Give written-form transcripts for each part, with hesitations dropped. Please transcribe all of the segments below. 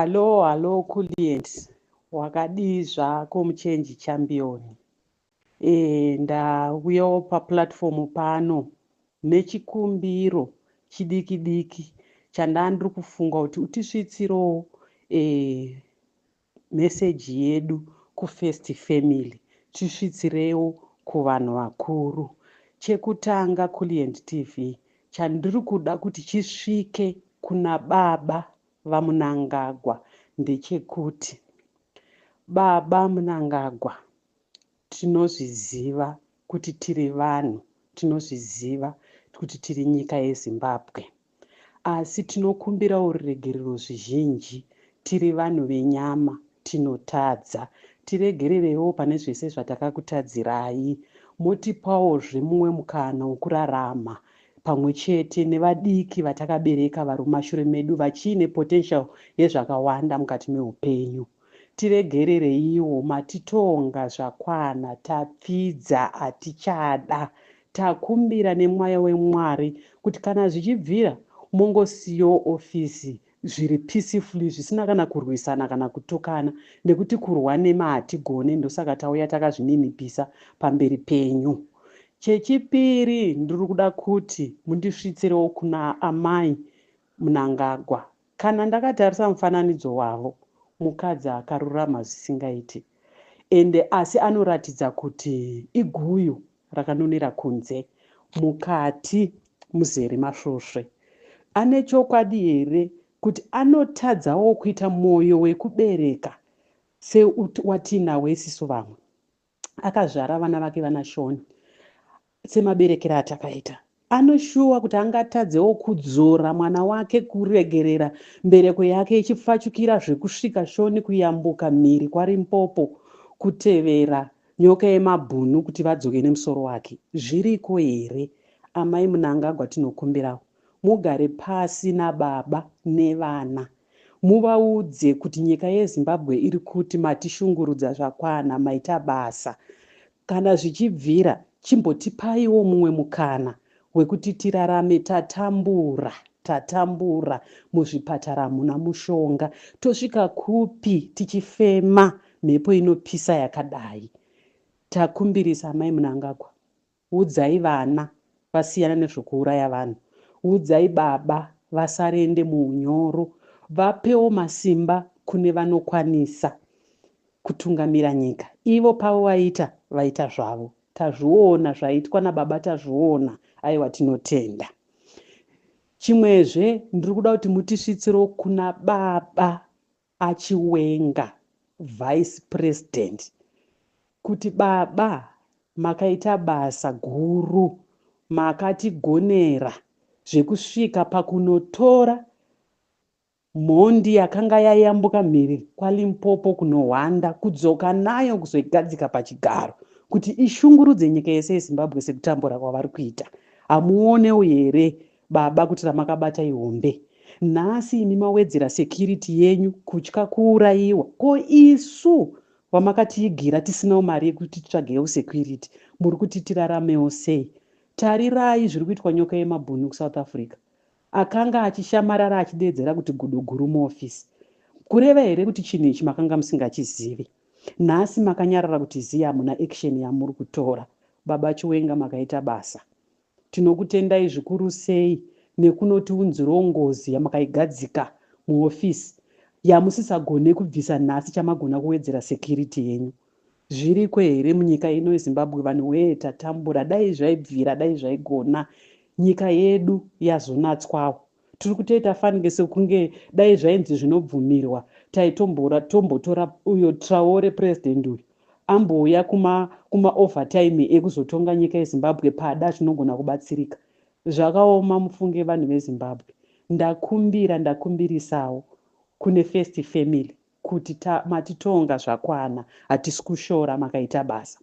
Hallo hallo Kulient, wakadii zvako muchenji champion? Ndauyawo paplatform pano nechikumbiro chidiki diki chandandiri kufunga kuti utisvitsirewo meseji yedu kufirst family, tisvitsirewo kuvanhu vakuru. Chekutanga Kulient TV, chandiri kuda kuti chisvike kuna baba vaMunangagwa ndechekuti baba Munangagwa, tinozviziva kuti tiri vanhu, tinozviziva kuti tiri nyika yeZimbabwe, asi tinokumbirawo ruregerero zvizhinji. Tiri vanhu venyama, tinotadza. Tiregererewo pane zvese zvatakakutadzirai, motipawozve mumwe mukana wekurarama pamwe chete nevadiki vatakabereka vari mumashure medu vachiine potential yezvakawanda mukati meupenyu. Tiregerereiwo, matitonga zvakwana, tapfidza, hatichada. Takumbira nemweya wemwari kuti kana zvichibvira mongosiyawo ofisi zviri peacefully, zvisina kana kurwisana kana kutukana, nekuti kurwa nema hatigone. Ndosaka tauya takazvininipisa pamberi penyu. Chechipiri, ndiri kuda kuti mundisvitsirewo kuna amai Munangagwa. Kana ndakatarisa mufananidzo wavo, mukadzi akarurama zvisingaiti, ende asi anoratidza kuti iguyu rakanonera kunze, mukati muzere masvosve. Ane chokwadi here kuti anotadzawo kuita mwoyo wekubereka sewatinawo isisu vamwe? Akazvara vana vake vana Shoni semaberekero atakaita. Anoshuwa kuti angatadzewo kudzora mwana wake, kuregerera mbereko yake ichipfachukira zvekusvika Shoni, kuyambuka mhiri kwaRimpopo, kutevera nyoka yemabhunu kuti vadzoke nemusoro wake? Zviriko here, amai Munangagwa? Tinokumbirawo mugare pasi nababa nevana, muvaudze kuti nyika yeZimbabwe iri kuti matishungurudza zvakwana, maita basa. Kana zvichibvira, chimbotipaiwo mumwe mukana wekuti tirarame. Tatambura, tatambura, muzvipatara hamuna mushonga. Tosvika kupi tichifema mhepo inopisa yakadai? Takumbirisa, amai Munangagwa, udzai vana vasiyana nezvekuuraya vanhu, udzai baba vasarende muunyoro, vapewo masimba kune vanokwanisa kutungamira nyika. Ivo pavo vaita, vaita zvavo, tazviona zvaitwa nababa, tazviona, aiwa, tinotenda. Chimwezve, ndiri kuda kuti mutisvitsirewo kuna baba aChiwenga, vice president, kuti baba makaita basa guru, makatigonera zvekusvika pakunotora mhondi yakanga yayambuka mhiri kwaLimpopo kunohwanda, kudzoka nayo kuzoigadzika pachigaro kuti ishungurudze nyika yese yeZimbabwe sekutambura kwavari kuita. Hamuonewo here baba kuti ramakabata ihombe? Nhasi imi mawedzera security yenyu, kutya kuurayiwa. Ko isu vamakatiigira tisinawo mari yekuti titsvagewo security, muri kuti tiraramewo sei? Tarirai zviri kuitwa nyoka yemabhunu kuSouth Africa, akanga achishamarara achideedzera kuti gudo guru muofisi. Kureva here kuti chinhu ichi makanga musingachizivi? Nhasi makanyarara kuti ziya, hamuna action yamuri kutora. Baba Chiwenga, makaita basa, tinokutendai zvikuru sei nekunotiunzirawo ngozi yamakaigadzika muofisi yamusisagone kubvisa. Nhasi chamagona kuwedzera security yenyu. Zviriko here munyika ino yeZimbabwe? Vanhu wee, tatambura. Dai zvaibvira, dai zvaigona, nyika yedu yazonatswawo. Tiri kutoita fanike sekunge dai zvainzi zvinobvumirwa, taitombotora uyo Traore, president uyu, ambouya kuma overtime ekuzotonga nyika yeZimbabwe. Pada tinogona kubatsirika. Zvakaoma mufunge, vanhu veZimbabwe. Ndakumbira, ndakumbirisawo kune first family kuti matitonga zvakwana, hatisi kushora, makaita basa.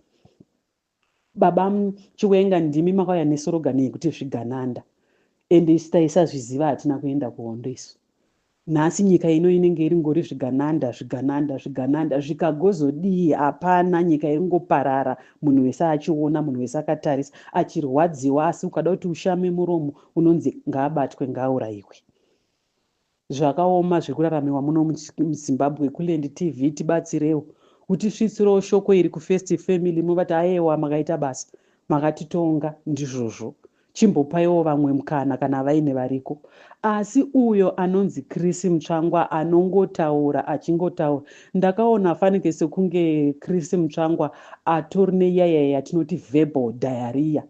Baba Chiwenga, ndimi makauya neslogan yekuti zvigananda, ende isu taisazviziva, hatina kuenda kuhondo isu. Nhasi nyika ino inenge iri ngori zvigananda, zvigananda, zvigananda, zvikagozodii? Hapana, nyika iri ngoparara, munhu wese achiona, munhu wese akatarisa achirwadziwa, asi ukada kuti ushame muromo unonzi ngaabatwe, ngaaurayiwe. Zvakaoma zviri kuraramiwa muno muZimbabwe. Kulend TV, tibatsirewo utisvitsirewo shoko iri kuFirst Family, muvati ayewa, makaita basa, makatitonga ndizvozvo, chimbopaiwo vamwe mukana kana vaine variko. Asi uyo anonzi Chris Mutsvangwa anongotaura achingotaura, ndakaona fanike sekunge Chris Mutsvangwa atori neyaya yatinoti verbal diarrhea.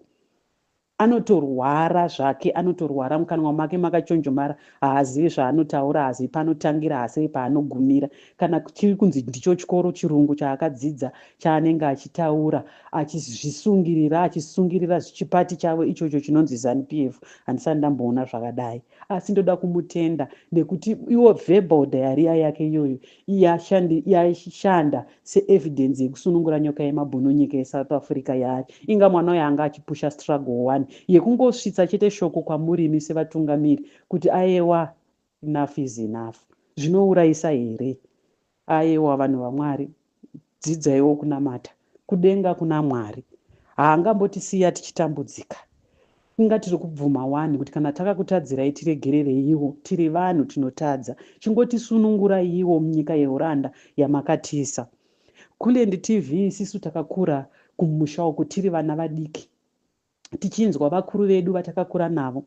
Anotorwara zvake, anotorwara, mukanwa make makachonjomara, haazivi zvaanotaura, haazivi paanotangira, haazivi paanogumira. Kana chiri kunzi ndicho chikoro chirungu chaakadzidza chaanenge achitaura, achizvisungirira, achisungirira chipati chavo ichocho chinonzi ZANU PF. Handisati ndamboona zvakadai, asi ndoda kumutenda nekuti iwo verbal diarrhea yake iyoyo yashanda seevidence yekusunungura nyoka yemabhunu nyika yeSouth Africa yaari. Inga mwana uyo anga achipusha struggle one yekungosvitsa chete shoko kwamurimi sevatungamiri kuti ayewa, enough is enough. Zvinourayisa here? Ayewa, vanhu vaMwari, dzidzaiwo kunamata. Kudenga kuna Mwari, haangambotisiya tichitambudzika. Inga tiri kubvuma wani kuti kana takakutadzirai tiregerereiwo, tiri vanhu tinotadza. Chingotisununguraiwo munyika yeuranda yamakatisa. Kulend TV, isisu takakura kumusha uku tiri vana vadiki tichinzwa vakuru vedu vatakakura navo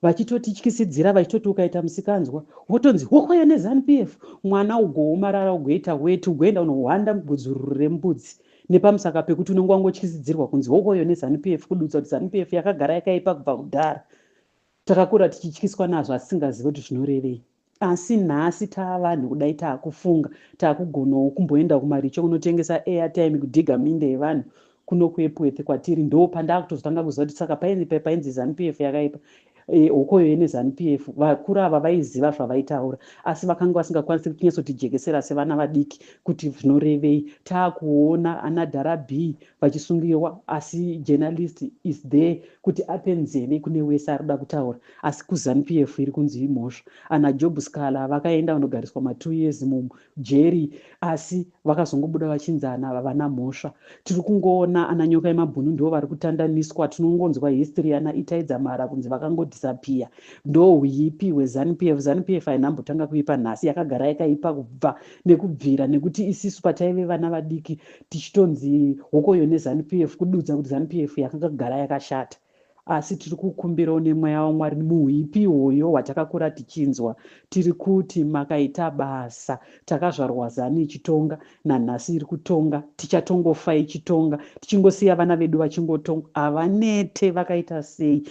vachitotityisidzira, vachitoti ukaita musikanzwa wotonzi hokoyo neZANU PF, mwana ugoomarara, ugoita weti, ugoenda unohwanda mugudzururu rembudzi nepamusaka pekuti unenge wangotyisidzirwa kunzi hokoyo neZANU PF, kududza kuti ZANU PF yakagara yakaipa kubva kudhara. Takakura tichityiswa nazvo, asingazivi kuti zvinorevei. Asi nhasi taavanhu kudai, taakufunga, taakugonawo kumboenda kumaricho kunotengesa airtime, kudhiga minda yevanhu kuno kuEpworth kwatiri. Ndo pandakutozotanga kuziva kuti saka painzi ZANU PF yakaipa, hokoyo yeneZANU PF, vakuru ava vaiziva zvavaitaura, asi vakanga vasingakwanisi kunyatsotijekesera sevana vadiki kuti zvinorevei. Taakuona ana Dhara B vachisungirwa, asi journalist is there kuti ape nzeve kune wese ari kuda kutaura, asi kuZANU PF iri kunzi imhosva. Ana Job Sikhala vakaenda vandogariswa ma2 years mujeri, asi vakazongobuda vachinzi ana havana mhosva. Tiri kungoona ana nyoka yemabhunu ndo vari kutandaniswa. Tinongonzwa history ana Itai Dzamara kunzi vakangodisappear. Ndo huipi hweZANU PF. ZANU PF hainambotanga kuipa nhasi, yakagara yakaipa kubva nekubvira, nekuti isisu pataive vana vadiki tichitonzi hokoyo neZANU PF, kududza kuti ZANU PF yakangagara yakashata. Asi tiri kukumbirawo nemweya waMwari, muhuipi ihwoyo hwatakakura tichinzwa, tiri kuti makaita basa. Takazvarwa ZANU ichitonga, nanhasi iri kutonga, tichatongofa ichitonga, tichingosiya vana vedu vachingotonga. Havanete, vakaita sei?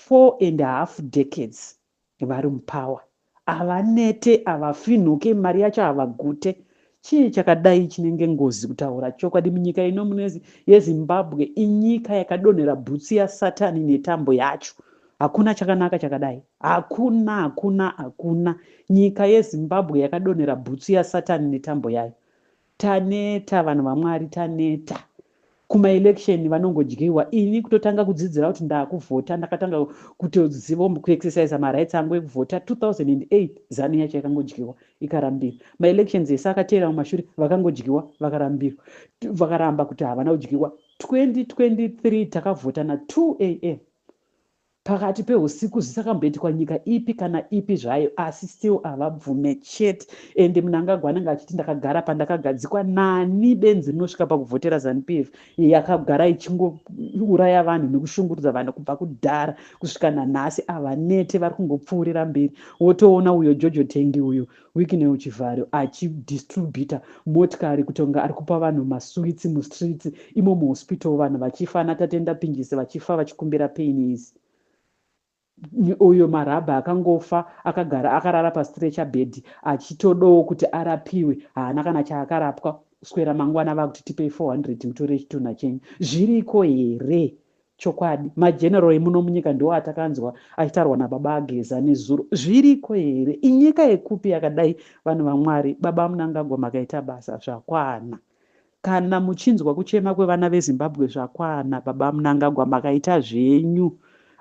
4.5 decades vari mupower, havanete, havafinhuke, mari yacho havagute. Chii chakadai chinenge ngozi? Kutaura chokwadi, munyika ino mune yeZimbabwe, inyika yakadonhera bhutsu yaSatani netambo yacho. Hakuna chakanaka chakadai, hakuna, hakuna, hakuna. Nyika yeZimbabwe yakadonhera bhutsu yaSatani netambo yayo. Taneta, vanhu vaMwari, taneta. Kumaelection vanongodyiwa. Ini kutotanga kudzidzira kuti ndaakuvhota, ndakatanga kutoziva kuexercisa marights angu ekuvhota 2008. ZANU yacho yakangodyiwa, ikarambirwa. Maelections ese akateera mumashure vakangodyiwa, vakarambirwa, vakaramba kuti havana kudyiwa. 2023 takavhota na2 am pakati peusiku, zvisakamboitikwa nyika ipi kana ipi zvayo, asi still havabvume chete. Ende Mnangagwa anenge achiti ndakagara pandakagadzikwa nani. Benzi rinosvika pakuvhotera ZANU PF yakagara ichingouraya vanhu nekushungurudza vanhu kubva kudhara kusvika nanhasi. Havanete, vari kungopfuurira mberi. Wotoona uyo Jojo Tengi, uyo Wicknell Chivayo, achidistributa motikari kutonga ari kupa vanhu masweets mustreets imo muhospital, vanhu vachifa, naTatenda Pinjisi vachifa vachikumbira pain. Uyo Marabha akangofa akagara akarara pastretcher bed, achitodawo kuti arapiwe, haana kana chaakarapwa. Swera mangwana vakuti tipei 400 mutore chitunha chenyu. Zviriko here chokwadi? Mageneral emuno munyika ndo atakanzwa achitaurwa nababa Ageza nezuro. Zviriko here? Inyika yekupi yakadai, vanhu vaMwari? Baba Mnangagwa, makaita basa, zvakwana. Kana muchinzwa kuchema kwevana veZimbabwe, zvakwana. Baba Mnangagwa, makaita zvenyu.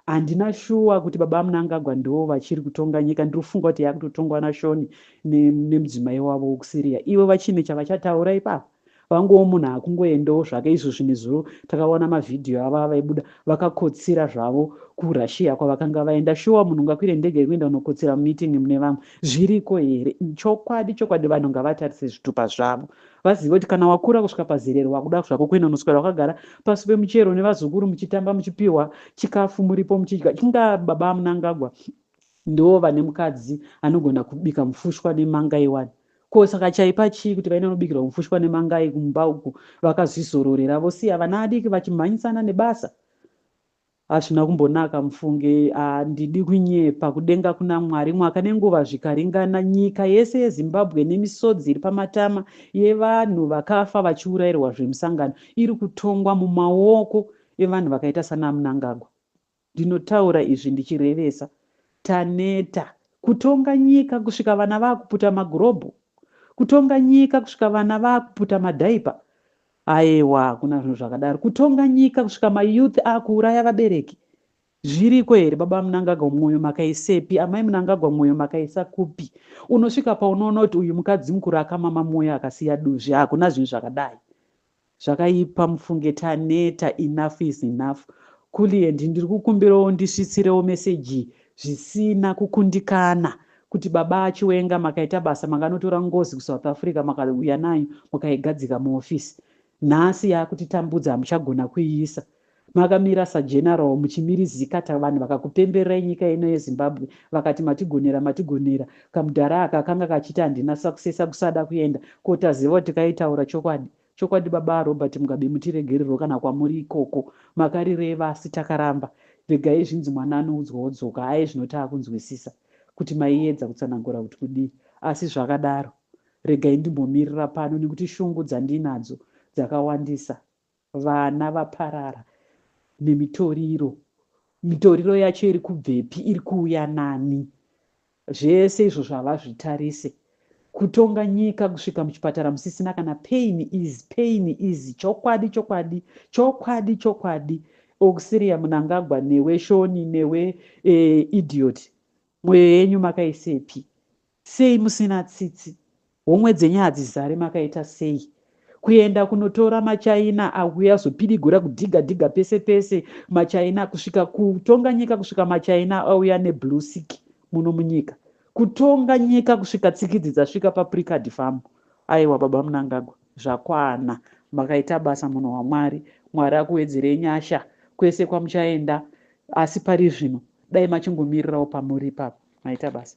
Handina shuwa kuti baba Mnangagwa ndo vachiri kutonga nyika. Ndiri kufunga kuti yakutotongwa naShoni nemudzimai wavo wekuSyria. Ivo vachine chavachataura ipapo. Vangowo munhu akungoendawo zvake. Izvozvi nezuro takaona mavhidhiyo avo avaibuda vakakotsira zvavo kuRussia kwavakanga vaenda. Shuwa munhu ungakwire ndege yekuenda kunokotsira mumeeting mune vamwe? Zviriko here? Chokwadi chokwadi, vanhu ngavatarise zvitupa zvavo, vazive kuti kana wakura kusvika pazerero wakuda zvako kuenda unoswera wakagara pasi pemuchero nevazukuru, muchitamba, muchipiwa chikafu, muripo muchidya. Chinga baba Munangagwa ndo vane mukadzi anogona kubika mufushwa nemangai wani. Ko saka chaipa chii kuti vaenda kunobikirwa mufushwa nemangai kumba uku, vakazvizororera, vosiya vana adiki vachimhanyisana nebasa? Hazvina kumbonaka, mufunge. Handidi kunyepa, kudenga kuna Mwari. Mwaka nenguva zvikaringana, nyika yese yeZimbabwe nemisodzi iri pamatama yevanhu vakafa vachiurayirwa zvemusangano iri kutongwa mumaoko evanhu vakaita sana Munangagwa. Ndinotaura izvi ndichirevesa. Taneta kutonga nyika kusvika vana vakuputa magirobho, kutonga nyika kusvika vana vakuputa madiaper. Aiwa, hakuna zvinhu zvakadaro. Kutonga nyika kusvika mayouth akuuraya vabereki, zviriko here? Baba Munangagwa, mwoyo makaisepi? Amai Munangagwa, mwoyo makaisa kupi? Unosvika paunoona kuti uyu mukadzi mukuru akamama mwoyo akasiya duzvi. Hakuna zvinhu zvakadai, zvakaipa, mufunge. Taneta, enough is enough. Kulient, ndiri kukumbirawo ndisvitsirewo meseji zvisina kukundikana kuti baba aChiwenga, makaita basa, makanotora ngozi kuSouth Africa, makauya nayo, mukaigadzika muofisi. Nhasi yakutitambudza, hamuchagona kuiisa. Makamira sageneral muchimirizika, vanhu vakakupembererai, nyika ino yeZimbabwe vakati matigonera, matigonera. Kamudhara aka kanga kachiti handina successor, kusada kuenda ko. Taziva kuti kaitaura chokwadi. Chokwadi, baba Robert Mugabe, mutiregererwo kana kwamuri ikoko. Makarireva asi takaramba. Regai zvinzi mwana anoudzwa wodzoka. Ai, zvino taakunzwisisa kuti maiedza kutsanangura kuti kudii. Asi zvakadaro, regai ndimbomirira pano nekuti shungu dzandinadzo dzakawandisa. Vana vaparara nemitoriro. Mitoriro yacho iri kubvepi? Iri kuuya nani? Zvese izvozvo havazvitarise. Kutonga nyika kusvika muchipatara musisina kana pain is pain is. Chokwadi chokwadi, chokwadi chokwadi, Auxilia Munangagwa, newe Shoni, newe idiot, mwoyo yenyu makaisepi? Sei musina tsitsi? Homwe dzenyu hadzizare? Makaita sei kuenda kunotora maChina auya zopidigura kudhiga dhiga pese pese? MaChina kusvika kutonga nyika kusvika maChina auya neblue sick muno munyika. Kutonga nyika kusvika tsikidzi dzasvika paPricard Farm. Aiwa, baba Munangagwa, zvakwana. Makaita basa, munhu waMwari. Mwari akuwedzerei nyasha kwese kwamuchaenda. Asi pari zvino dai machingomirirawo pamuri ipapo. Maita basa.